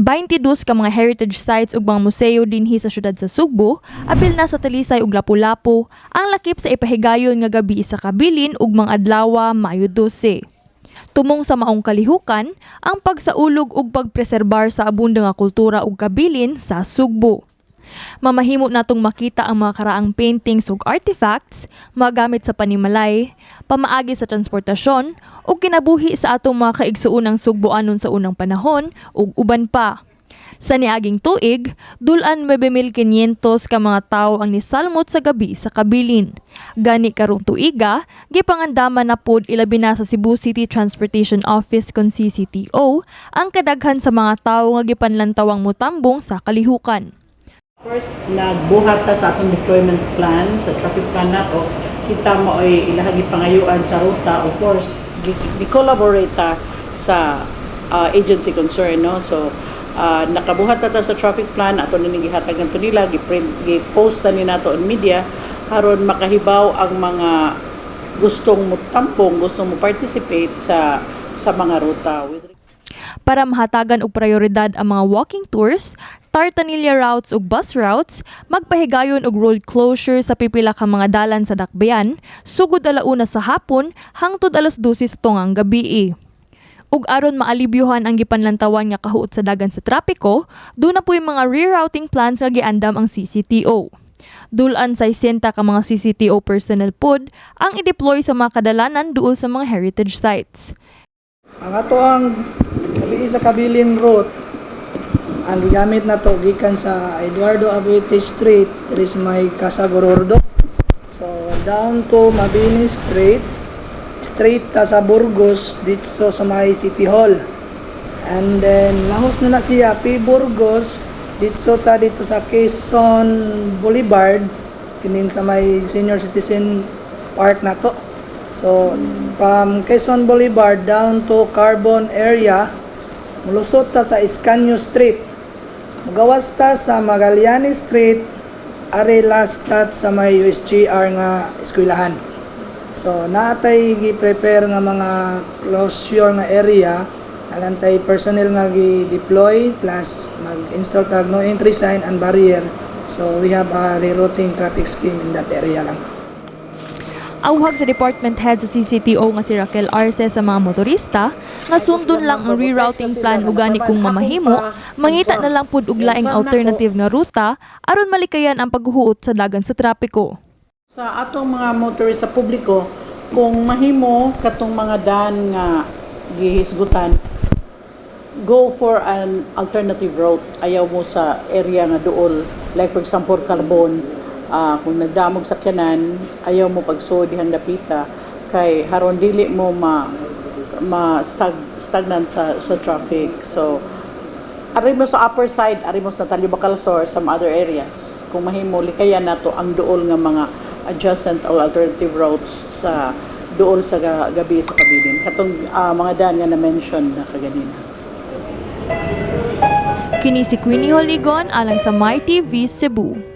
22 ka mga heritage sites ug mga museo dinhi sa syudad sa Sugbo, apil na sa Talisay ug Lapu-Lapu, ang lakip sa ipahigayon nga Gabi sa Kabilin ug mga adlawa Mayo 12. Tumong sa maong kalihukan, ang pagsaulog ug pagpreserbar sa abunda nga kultura ug kabilin sa Sugbo. Mamahimo natong makita ang mga karaang paintings ug artifacts, magamit sa panimalay, pamaagi sa transportasyon, ug kinabuhi sa atong mga kaigsuonang Sugboanon sa unang panahon ug uban pa. Sa niaging tuig, dulan 9,500 ka mga tawo ang nisalmot sa Gabi sa Kabilin. Gani karong tuiga, gipangandaman na pod ilabi na sa Cebu City Transportation Office kon CCTO ang kadaghan sa mga tawo nga gipanlantawang motambong sa kalihukan. First, nagbuhat ta sa atong deployment plan, sa traffic plan nato. Kita maoy ilahang gipangayuan sa ruta. Of course, gi-collaborate ta sa agency concerned, no? So, nakabuhat ta sa traffic plan, ato ni gihatag nato nila, gi-print, gi-post ta ni nato on media, aron makahibaw ang mga gustong mo tampong, gustong mo participate sa mga ruta. With Para mahatagan og prioridad ang mga walking tours, tartanilla routes ug bus routes, magpahigayon og road closure sa pipila ka mga dalan sa dakbayan, sugod 1:00 sa hapon hangtod 12:00 sa tungang gabii. Ug aron maalibyuhan ang gipanlantawan nga kahuot sa dagan sa trapiko, duna po'y mga rerouting plans nga giandam ang CCTO. Dulan 60 ka mga CCTO personnel pod ang i-deploy sa mga kadalanan duol sa mga heritage sites. Ang ato ang Gabi sa Kabilin route, ang gigamit na to gikan sa Eduardo Aboitiz Street, diri sa may Casa Gorordo. So down to Mabini Street, straight ta sa Burgos dito sa may City Hall. And then lahos na na siya P Burgos dito ta dito sa Quezon Boulevard, kining sa may Senior Citizen Park na to. So from Quezon Boulevard down to Carbon area, mulusot ta sa Escaño Street. Mugawas ta sa Magallanes Street, ari last stop sa may USGR nga eskwelahan. So naatay gi-prepare nga mga closure nga area, alantay personnel nga gi-deploy plus mag-install tag no entry sign and barrier. So we have a rerouting traffic scheme in that area lang. Awhag sa department head sa CCTO nga si Raquel Arce sa mga motorista nga sundon lang ang rerouting plan ug gani kung mamahimo, mangita na lang pud og laing alternative nga ruta aron malikayan ang paghuot sa dagan sa trapiko. Sa atong mga motorist, sa publiko, kung mahimo katong mga dan nga gihisgutan, go for an alternative route. Ayaw mo sa area nga duol. Like for example, Carbon, kung nagdamog sakyanan, ayaw mo pagsuod dihang dapita kay haron dili mo ma ma stagnant sa traffic. So ari mo sa upper side, ari mo sa Natalio Bacalso or some other areas. Kung mahimo, likayan nato ang duol nga mga adjacent or alternative routes sa duol sa Gabi sa Kabilin. Katong mga daan nga na-mention na kaganina. Kini si Queenie Holigon alang sa My TV Cebu.